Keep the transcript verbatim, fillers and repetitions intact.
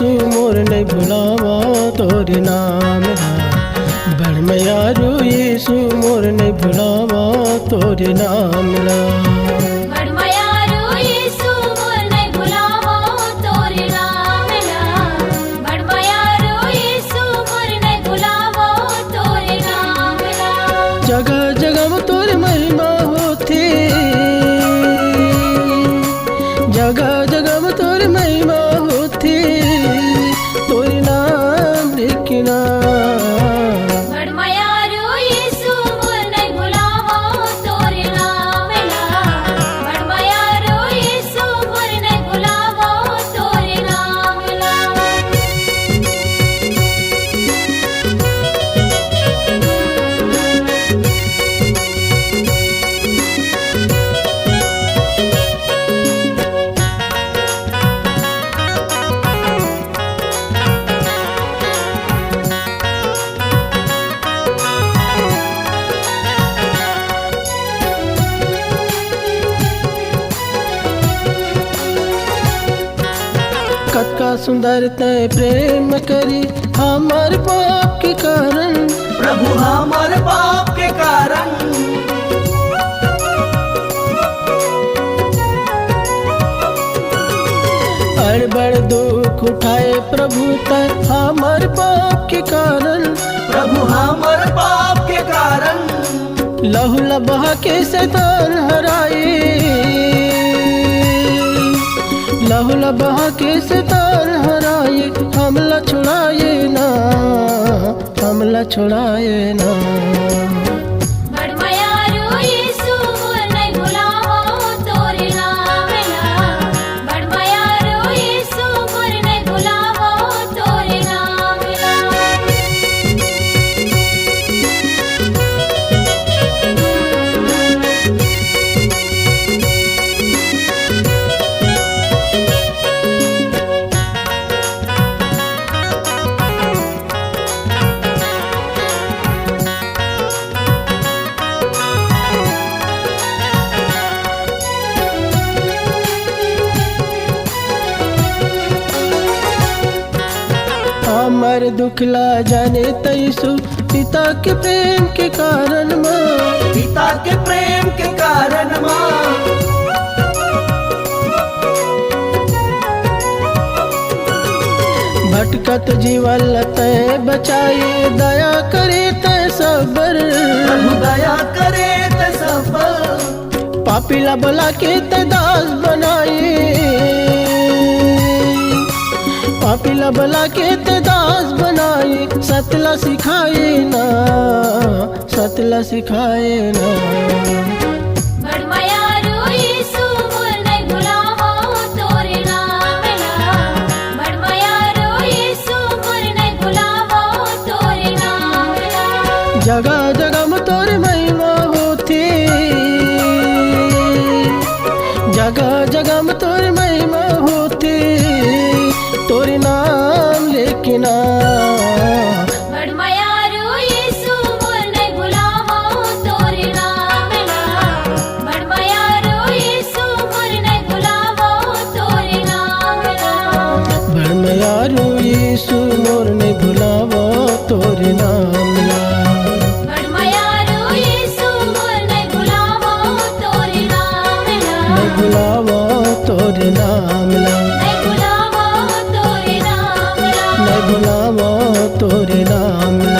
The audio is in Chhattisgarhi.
तू मोर नइ भुलावा तोरे नाम ला। बड़ मयारू यीशु मोर नइ भुलावा तोरे नाम ला। बड़ मयारू यीशु मोर नइ भुलावा तोरे नाम ला। बड़ मयारू यीशु मोर नइ भुलावा तोरे नाम ला। जगह जगह म तोर महिमा होथे। जगह जगह म तोर महिमा होथे। तोर नाम लेके ना। बड़ मयारू यीशु मोर नइ भुलावा तोर नाम ला। बड़ मयारू यीशु मोर नइ भुलावा तोर नाम ला। कतका सुंदर तैं प्रेम करी हमर पाप के कारण। प्रभु हमर पाप के कारण। अड़ बड़ दुख उठाए प्रभु तैं हमर पाप के कारण। प्रभु हमर पाप के कारण। लहू ला बहा के शैतान हराए। लहू ला बहा के शैतान हराए। हमला छुड़ाए ना। हमला छुड़ाए ना। बड़ मयारू यीशु मोर नइ भुलावा तोर नाम ला। बड़ मयारू यीशु मोर नइ भुलावा तोर नाम ला। हमर दुख ला जाने तैं यीशु, पिता के प्रेम के कारण मा। पिता के प्रेम के कारण मा। भटकत जीवन ला तैं बचाए, दया करे तैं सब बर। प्रभु दया करे तैं सब बर। पापी ला बला के तैं दास बनाए। पापी ला बला के तैं दास बनाए। सत ला सिखाए ना। सत ला सिखाए ना। बड़ मयारू यीशु मोर नइ भुलावा तोर नाम ला। बड़ मयारू यीशु मोर नइ भुलावा तोर नाम ला। जगह जगह म तोर महिमा होथे। जगह जगह म तोर महिमा होथे। तोर नाम लेके ना। बड़ मयारू यीशु मोर नइ भुलावा तोर नाम ला। बड़ मयारू यीशु मोर नइ भुलावा तोर नाम ला। बड़ मयारू यीशु मोर नइ भुलावा तोर नाम ला। बड़ मयारू यीशु मोर नइ भुलावा तोर नाम ला। नइ भुलावा तोर नाम ला। नइ भुलावा तोर नाम ला। नइ भुलावा तोर नाम ला।